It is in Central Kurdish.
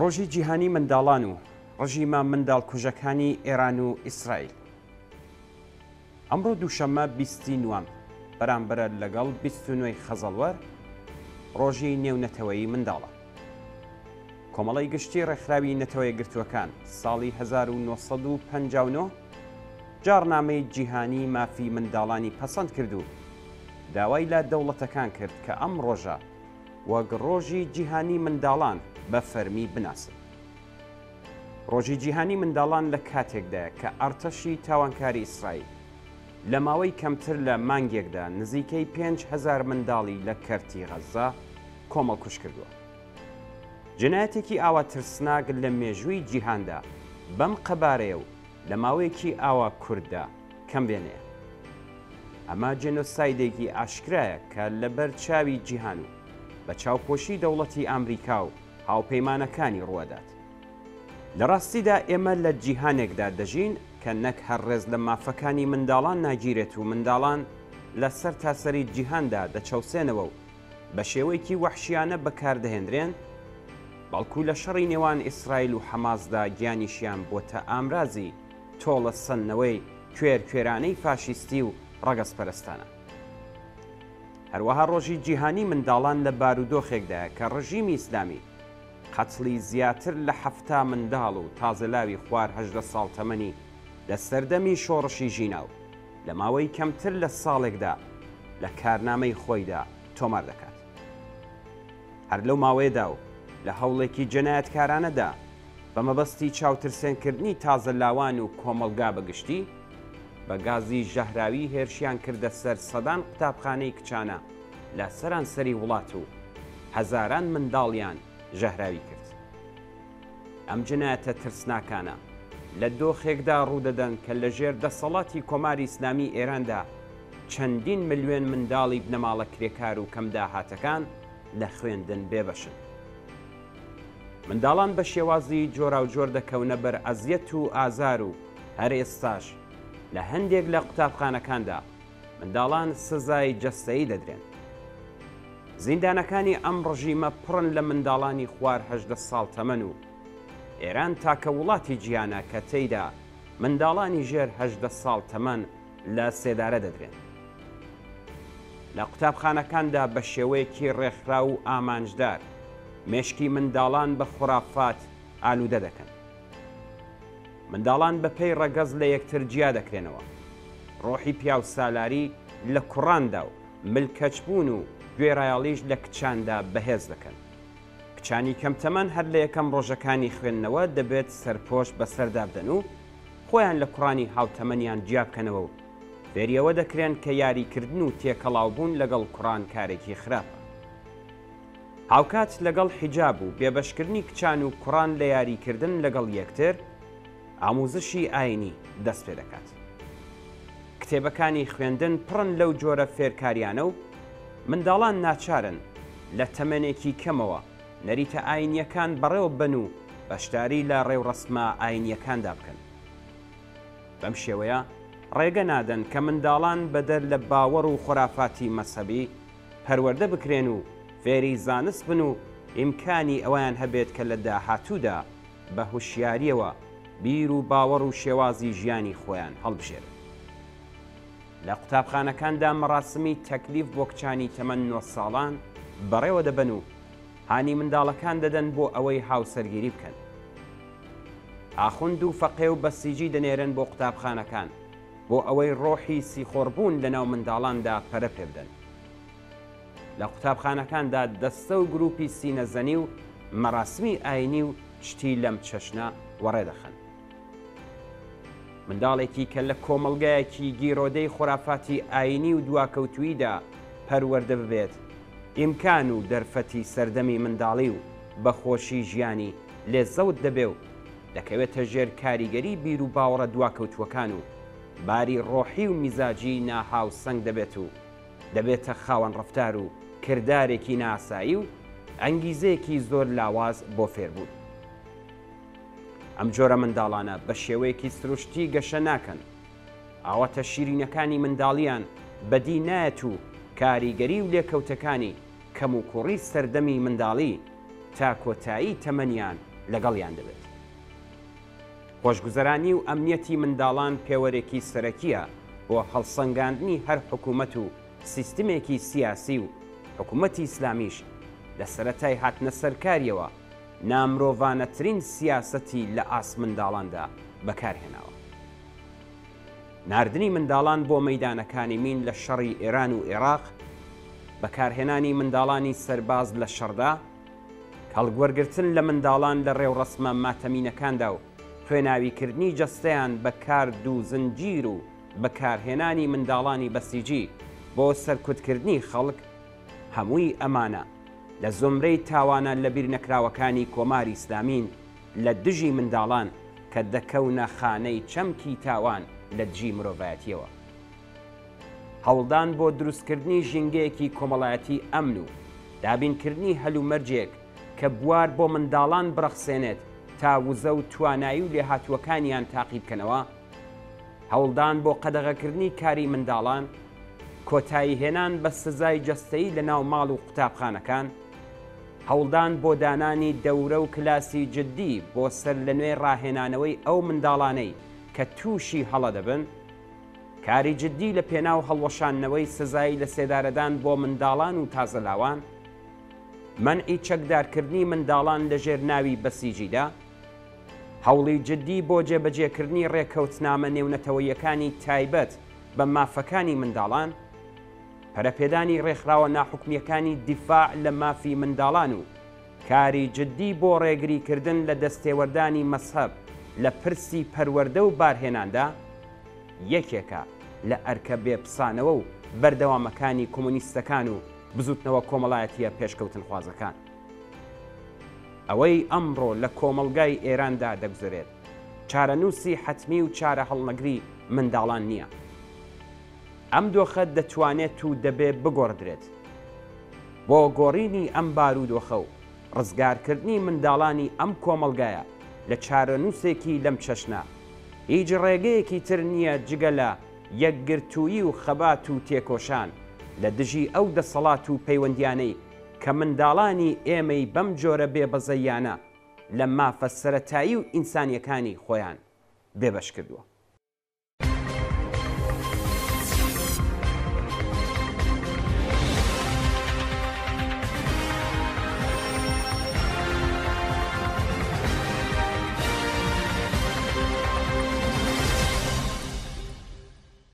ڕۆژی جیهانی منداڵان و ڕژیمە منداڵکوژەکانی ئێران و ئیسرائیل. ئەمڕۆ دووشەممە بیستی نوامبر بەرامبەرە لەگەڵ 29 خەزەڵوەر ڕۆژی نێونەتەوەیی منداڵە. کۆمەڵەی گشتی ڕێکخراوی نەتەوەیەکگرتووەکان ساڵی 1959 جاڕنامەی جیهانی مافی منداڵانی پەسەند کرد و داوای لە دەوڵەتەکان کرد کە ئەم ڕۆژە وەک ڕۆژی جیهانی منداڵان بە فەرمی بناسن. ڕۆژی جیهانی منداڵان لە کاتێکدایە کە ئەڕتەشی تاوانکاری ئیسرائیل لە ماوەی کەمتر لە مانگێکدا نزیکەی 5000 منداڵی لە کەرتی غەززە کۆمەڵکوژ کردووە. جنایەتێکی ئاوا ترسناک لە مێژووی جیهاندا بەم قەبارەیە و لە ماوەیەکی ئاوا کورتدا کەم وێنەیە. ئەمە جێنۆسایدێکی ئاشکرایە کە لەبەر چاوی جیهان و بە چاوپۆشی دەوڵەتی ئامریکا و هاوپەیمانەکانی ڕووئەدات. لە ڕاستیدا ئێمە لە جیهانێکدا دەژین کە نەک هەر ڕێز لە مافەکانی منداڵان ناگیرێت و منداڵان لە سەرتاسەری جیهاندا دەچەوسێنەوە و بە شێوەیەکی وەحشیانە بەکاردەهێنرێن، بەڵکو لە شەڕی نێوان ئیسرائیل و حەماسدا گیانیشیان بۆتە ئامرازی تۆڵە سەندنەوەی کوێر کوێرانەی فاشیستی و ڕەگەزپەرستانە. هەروەها ڕۆژی جیهانی منداڵان لە بارودۆخێکدایە کە ڕژیمی ئیسلامی قەتڵی زیاتر لە 70 منداڵ و تازەلاوی خوار 18 ساڵ تەمەنی لە سەردەمی شۆڕشی ژینا و لە ماوەی کەمتر لە ساڵێکدا لە کارنامەی خۆیدا تۆمار دەکات. هەر لەو ماوەیەدا و لە هەوڵێکی جەنایەتکارانەدا بە مەبەستی چاوترسێنکردنی تازە لاوان و کۆمەڵگا بە گشتی، بە گازی ژەهراوی هێرشیان کردە سەر سەدان قوتابخانەی کچانە لە سەرانسەری وڵات و هەزاران منداڵیان ژەهراوی کرد. ئەم جنایەتە ترسناکانە لە دۆخێکدا ڕوودەدەن کە لەژێر دەسەڵاتی کۆماری ئیسلامی ئێراندا چەندین ملیۆن منداڵی بنەماڵە کرێکار و کەمداهاتەکان لە خوێندن بێبەشن. منداڵان بە شێوازی جۆراوجۆر دەکەونە بەر ئەزیەت و ئازار و هەر ئێستاش لە هەندێک لە قوتابخانەکاندا منداڵان سزای جەستەیی دەدرێن. زیندانەکانی ئەم ڕژیمە پڕن لە منداڵانی خوار 18 ساڵ تەمەن و ئێران تاکە وڵاتی جیهانە کە تێیدا منداڵانی ژێر 18 ساڵ تەمەن لە سێدارە دەدرێن. لە قوتابخانەکاندا بە شێوەیەکی ڕێکخراو و ئامانجدار مێشکی منداڵان بە خورافات ئالوودە دەکەن. منداڵان بەپێی ڕەگەز لە یەکتر جیا دەکرێنەوە. ڕۆحی پیاوسالاری لە کوڕاندا و ملکەچبوون و گوێڕایەڵیش لە کچاندا بەهێز دەکەن. کچانی کەمتەمەن هەر لە یەکەم ڕۆژەکانی خوێندنەوە دەبێت سەرپۆش بەسەردا بدەن و خۆیان لە کوڕانی هاوتەمەنیان جیا بکەنەوە و فێری ئەوە دەکرێن کە یاریکردن و تێکەڵاوبوون لەگەڵ کوڕان کارێکی خراپە. هاوکات لەگەڵ حیجاب و بێبەشکردنی کچان و کوڕان لە یاریکردن لەگەڵ یەکتر، ئاموزشی ئاینی دەست پێ دەکات. کتێبەکانی خوێندن پڕن لەو جۆرە فێرکاریانە و منداڵان ناچارن لە تەمەنێکی کەمەوە نەریتە ئاینییەکان بەڕێوە ببەن و بەشداری لە ڕێوڕەسمە ئاینییەکاندا بکەن. بەم شێوەیە ڕێگە نادەن کە منداڵان بەدەر لە باوەڕ و خورافاتی مەزهەبی پەروەردە بکرێن و فێری زانست بن و ئیمکانی ئەوەیان هەبێت کە لە داهاتوودا بە هوشیارییەوە بیر و باوەڕ و شێوازی ژیانی خۆیان هەڵبژێرن. لە قوتابخانەکاندا مەڕاسمی تەکلیف بۆ کچانی تەمەن نۆ ساڵان بەڕێوە دەبەن و هانی منداڵەکان دەدەن بۆ ئەوەی هاوسەرگیری بکەن. ئاخوند و فەقێ و بەسیجی دەنێرن بۆ قوتابخانەکان بۆ ئەوەی ڕۆحی سیخۆڕبوون لەناو منداڵاندا پەرە پێبدەن. لە قوتابخانەکاندا دەستە و گروپی سینەزەنی و مەراسمی ئاینی و شتی لەم چەشنە وەڕێ دەخەن. منداڵێکی کە لە کۆمەڵگایەکی گیرۆدەی خورافاتی ئاینی و دواکەوتووییدا پەروەردە ببێت، ئیمکان و دەرفەتی سەردەمی منداڵی و بە خۆشی ژیانی لێ زەوت دەبێ و دەکەوێتە ژێر کاریگەری بیروباوەڕە دواکەوتووەکان و باری ڕۆحی و میزاجی ناهاوسەنگ دەبێت و دەبێتە خاوەن ڕەفتار و کردارێکی نائاسایی و ئەنگیزەیەکی زۆر لاواز بۆ فێربوون. ئەم جۆرە منداڵانە بە شێوەیەکی سروشتی گەشە ناکەن، ئاواتە شیرینەکانی منداڵیان بەدی نایەت و کاریگەری و لێکەوتەکانی کەموکوڕی سەردەمی منداڵی تا کۆتایی تەمەنیان لەگەڵیان دەبێت. خۆشگوزەرانی و ئەمنیەتی منداڵان پێوەرێکی سەرەکییە بۆ هەڵسەنگاندنی هەر حکوومەت و سیستمێکی سیاسی و حکوومەتی ئیسلامیش لە سەرەتای هاتنە سەرکاریەوە نامرۆڤانەترین سیاسەتی لە ئاست منداڵاندا بەکار هێناوە. ناردنی منداڵان بۆ مەیدانەکانی مین لە شەڕی ئێران و ئێراق، بەکارهێنانی منداڵانی سەرباز لە شەڕدا، کەڵک وەرگرتن لە منداڵان لە ڕێوڕەسمە ماتەمینەکاندا و خوێناویکردنی جەستەیان بە کارد و زنجیر و بەکارهێنانی منداڵانی بەسیجی بۆ سەرکوتکردنی خەڵک، هەمووی ئەمانە لە زومرەی تاوانە لەبیرنەکراوەکانی کۆماری ئیسلامین لە دژی منداڵان کە دەکەونە خانەی چەمکی تاوان لە دژی مرۆڤایەتییەوە. هەوڵدان بۆ دروستکردنی ژینگەیەکی کۆمەڵایەتی ئەمن و دابینکردنی هەلومەرجێک کە بوار بۆ منداڵان بڕەخسێنێت تا وزە و توانایی و لێهاتووەکانیان تاقیبکەنەوە، هەوڵدان بۆ قەدەغەکردنی کاری منداڵان، کۆتاییهێنان بە سزای جەستەیی لە ناو ماڵ و قوتابخانەکان، هەوڵدان بۆ دانانی دەورە و کلاسی جددی بۆ سەرلەنوێ ڕاهێنانەوەی ئەو منداڵانەی کە تووشی هەڵە دەبن، کاری جددی لە پێناو هەڵوەشاندنەوەی سزای لەسێدارەدان بۆ منداڵان و تازەلاوان، مەنعی چەکدارکردنی منداڵان لەژێر ناوی بەسیجیدا، هەوڵی جددی بۆ جێبەجێکردنی ڕێککەوتنامە نێونەتەوەییەکانی تایبەت بە مافەکانی منداڵان، پەرەپێدانی ڕێکخراوە ناحوکمییەکانی دیفاع لە مافی منداڵان و کاری جددی بۆ ڕێگریکردن لە دەستێوەردانی مەزهەب لە پرسی پەروەردە و بارهێناندا، یەکێکە لە ئەرکە بێپسانەوە و بەردەوامەکانی کۆمۆنیستەکان و بزووتنەوە کۆمەڵایەتییە پێشکەوتنخوازەکان. ئەوەی ئەمڕۆ لە کۆمەڵگای ئێراندا دەگوزەرێت، چارەنووسی حەتمی و چارەهەڵنەگری منداڵان نییە. ئەم دۆخە دەتوانێت و دەبێ بگۆڕدرێت. بۆ گۆڕینی ئەم بارودۆخە و ڕزگارکردنی منداڵانی ئەم کۆمەڵگایە لە چارەنووسێکی لەم چەشنە، هیچ ڕێگەیەکی تر نییە جگە لە یەکگرتوویی و خەبات و تێکۆشان لە دژی ئەو دەسەڵات و پەیوەندییانەی کە منداڵانی ئێمەی بەم جۆرە بێبەزەییانە لە مافە سەرەتایی و ئینسانییەکانی خۆیان بێبەش کردووە.